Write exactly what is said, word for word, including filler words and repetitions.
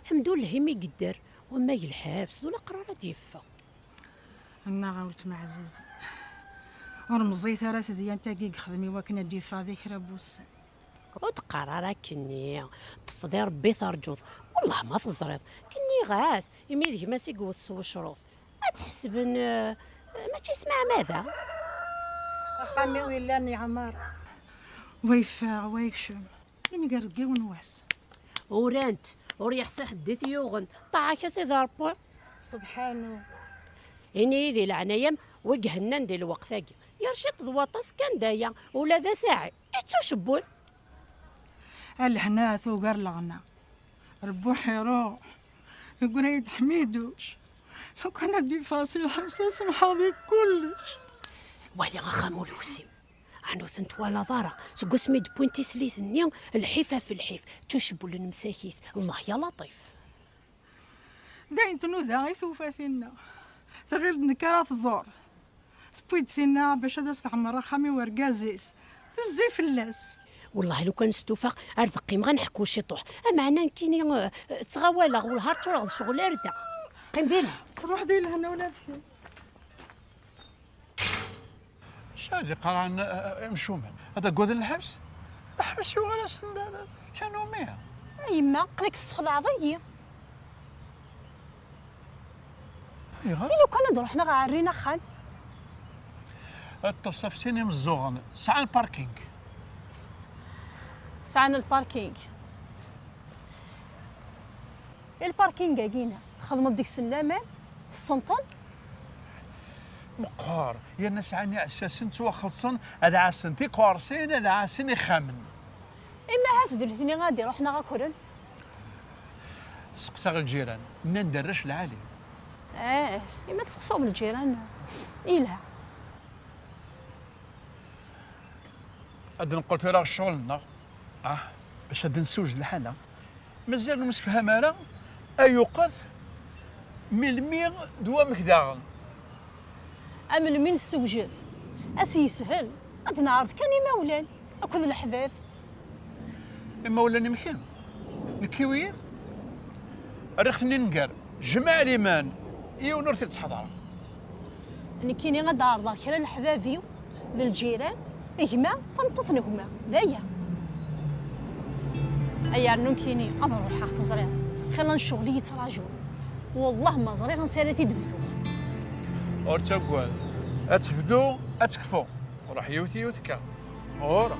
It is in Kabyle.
Ḥemdullah imi yedder, wamma g lḥebs d ulaqrar ad d-yeffeɣ. Annaɣ a weltma ɛzizen, ur meẓẓiyet ara tedyant-agi i yexdem i wakken ad d-yeffeɣ di kra n wussan. Ur d-qqar ara akkenni, ṭṭef di Rebbi terǧuḍ. Wellah ma teẓriḍ, kenniɣ-as, imi d gma-s i yewwet s wecruf, ad t-ḥesben eh, mačči s meɛmada. Axxam-iw yellan yeɛmer. Wa yeffeɣ, wa yekcem. Imger deg yiwen wass. Urant, ur yeḥsi ḥedd i t-yuɣen. Ṭaɛak-as i d Ṛebbi. Subḥanu. Ini-yi di leɛnaya-m, wi ihennan di lweqt-agi. Ger ciṭ d waṭas kan d aya, ula d asaɛi, ittucewwel. A lehna tugar leɣna. Rebbuḥ iruḥ. Yegra-yi-d Ḥmiduc. Lukan ad d-yeffeɣ si lḥebs, ad semḥeɣ di kullec. Wali axxam ul usim. Ɛni ur ten-twalaḍ ara? Seg wasmi d-wwin tislit-nni, lḥif ɣef lḥif, ttucewwlen msakit. Allah ya laṭif. D ayen tnuda i tufa tinna. Tɣil d nekk ara tḍur. Tewwi-d tinna bac ad as-teɛmer axxam i urgaz-is. Tezzi fell-as. Wellah lukan stufaɣ ar d qqimeɣ ad neḥku ciṭuḥ. Ameɛna nekkini eh, ttɣawaleɣ, wellah ar ččureɣ d ccɣel ar da. Qqim dina. Ruḥ di lehna ula d kemm. Acu ad iqqaren eh, imcumen? Ad aggaden lḥebs? Lḥebs yuɣal-asen d d tanumi. A yemma, aql-ik tessexlaɛeḍ-iyi. Ayɣer? I lukan ad ruḥen ad ɛerrin axxam? Ṭṭes ɣef sin imeẓẓuɣen, sɛan parking. Sɛan lparking. I lparking-agi-na, txedmeḍ deg-sen laman? Tessneḍ-ten? Meqqar, yerna sɛan iɛessasen ttwaxellṣen ad ɛassen tikerṣin, ad ɛassen ixxamen. Imi ahat d nutni ad d-iruḥen ad akren. Seqsaɣ lǧiran, nnan-d arrac lɛali. Eh, imi tseqsaḍ lǧiran, ilha. Ad neqqel tura ɣer ccɣel-nneɣ. Ah, bac ad nessewjed lḥala. Mazal ur nemsefham ara, ayuqet melmi d wamek daɣen. A melmi nessewjed? Ass yeshel, ad neɛreḍ kan imawlan akked leḥbab. Imawlan-im kemm? Nekki wiyiḍ? Rriɣ-ten-in gar jmaɛ liman, yiwen ur t-id-sseḥḍareɣ. Nekkini ad d-ɛerḍeɣ kra n leḥbab-iw d lǧiran, gma, tameṭṭut n gma, d aya. Ay rnu nekkini ad ruḥeɣ, teẓriḍ, xilla n ccɣel i yi-yettraǧun. Wellah ma ẓriɣ ansi ara t-id-bduɣ. Ur ttaggad, ad tebdu, ad tekfu. Ruḥ yiwet yiwet kan. Ɣur.